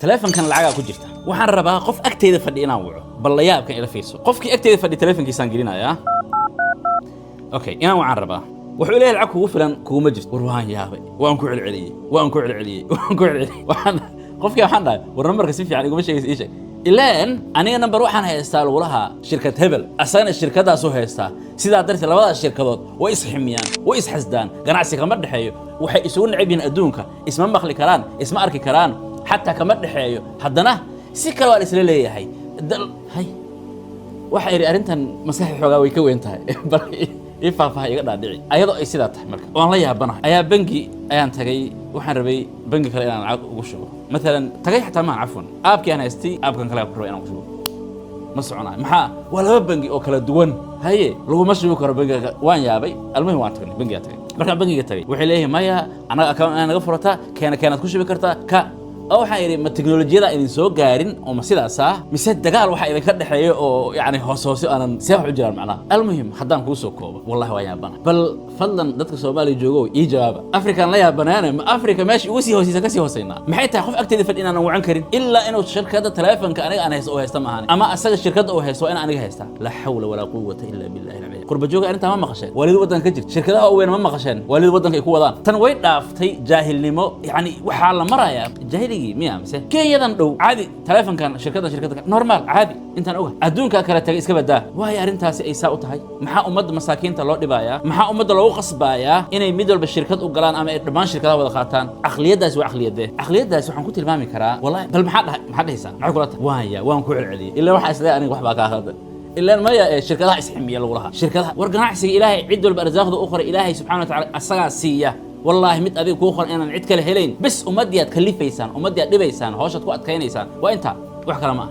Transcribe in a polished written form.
Taleefankan lacagaa ku jirta. Waxaan rabaa qof agteyda fadhi inaan waco. Bal la yaabkan ila fiirso. Qofkii agteyda fadhi taleefankiisaan gelinayaa. Okay, inaan wacaan rabaa. Wuxuu leeyahay lacag kugu filan kuguma jirto. War waan yaabay, waan ku celceliyey, waan ku celceliyey, waan ku celceliyey. Waxaan qofkii waxaan dhahay, war nambarka si fiican iguma sheegaysa, ii sheeg. Ileen aniga nambar waxaan haystaa lagulahaa shirkad hebel, asagana shirkadaasuu haystaa. Sidaa darteed labadaas shirkadood way isximiyaan, way isxasdaan, ganacsi kama dhexeeyo, waxay isugu neceb yihiin adduunka, isma maqli karaan, isma arki karaan, xataa kama dhexeeyo. Haddana si kale waa la isla leeyahay. Hay, waxa idhi arrintan maskaxda xoogaa way ka weyn tahay, bal ii faahfaaha, iga dhaadhici. Ayadoo ay sidaa tahay marka waan la yaabanahay ayaa bangi ayaan tagay. Waxaan rabay bangi kale inaan lacag ugu shubo maalan. Tagay xataa maahan, cafwan, app-kii aan haystay, app-kan kale ku rabay inaan ku shubo, ma soconayo. Maxaa? Waa laba bangi oo kala duwan. Haye, laguma shubi karo bangiga. Waan yaabay. Almuhim, waan tagnay, bangigaa tagay. Markaan bangiga tagay, waxay leeyihiin maya, anaga account inaa naga furataa, keena keenaad ku shubi kartaa ka. Oo waxaan idhi, ma teknolojiyada idin soo gaarin oo ma sidaasaa, mise dagaal waxaa idinka dhexeeya oo yani hoose hoose aanan see wax u jiraan macnaha? Almuhim, haddaan kuu soo koobo, wallahi waan yaabana. Bal fadlan dadka Soomaaliya joogo ii jawaaba. Afrikaan la yaabanaane, ma Afrika meesha ugu sii hooseysa kasii hooseynaa? Maxay tahay qof agteeda fadhi inaanan wacan karin ilaa inuu shirkadda taleefanka aniga aan haysto oo haysta maahan, ama asaga shirkadda uu haysto waa in aniga haystaa? Laa xawla walaa quwata illa billahi alcali. Qurba jooga, arrintaa ma maqasheen? Waalid waddanka ka jirta, shirkadaha u weyn ma maqasheen? Waalid waddanka ay ku wadaan tan way dhaaftay jaahilnimo. Yani waxaa la marayaa jaahiligii miya, mise Kenyadan dhow caadi taleefankan shirkaddan shirkadda normal caadi intaan oga adduunka kale tagay iska badaa. Waayo arrintaasi ay saa u tahay? Maxaa ummadda masaakiinta loo dhibayaa? Maxaa ummadda loogu qasbayaa inay mid walba shirkad u galaan ama ay dhammaan shirkadaha wada qaataan? Caqliyaddaasi waa caqliyadee? Caqliyaddaasi waxaan ku tilmaami karaa wallahi. Bal maxaa dhahay? Maxaa dhahaysaa? Maxay kula tahay? Waaya, waan ku celceliyey ilaa waxaa isleeyahay aniga wax baa kaa khaldan. Ilaan maya, ee shirkadaha isximiya lagu lahaa shirkadaha. War ganacsiga Ilaahay cid walba arsaaqda u qoray, Ilaahay subxana wa tacala asagaa siiya. Wallaahi mid adiga kuu qoran inaan cid kale helayn. Bes ummaddii aad kalifaysaan, ummaddii aad dhibaysaan, hawshaad ku adkaynaysaan. Waa intaa, wax kale ma ah.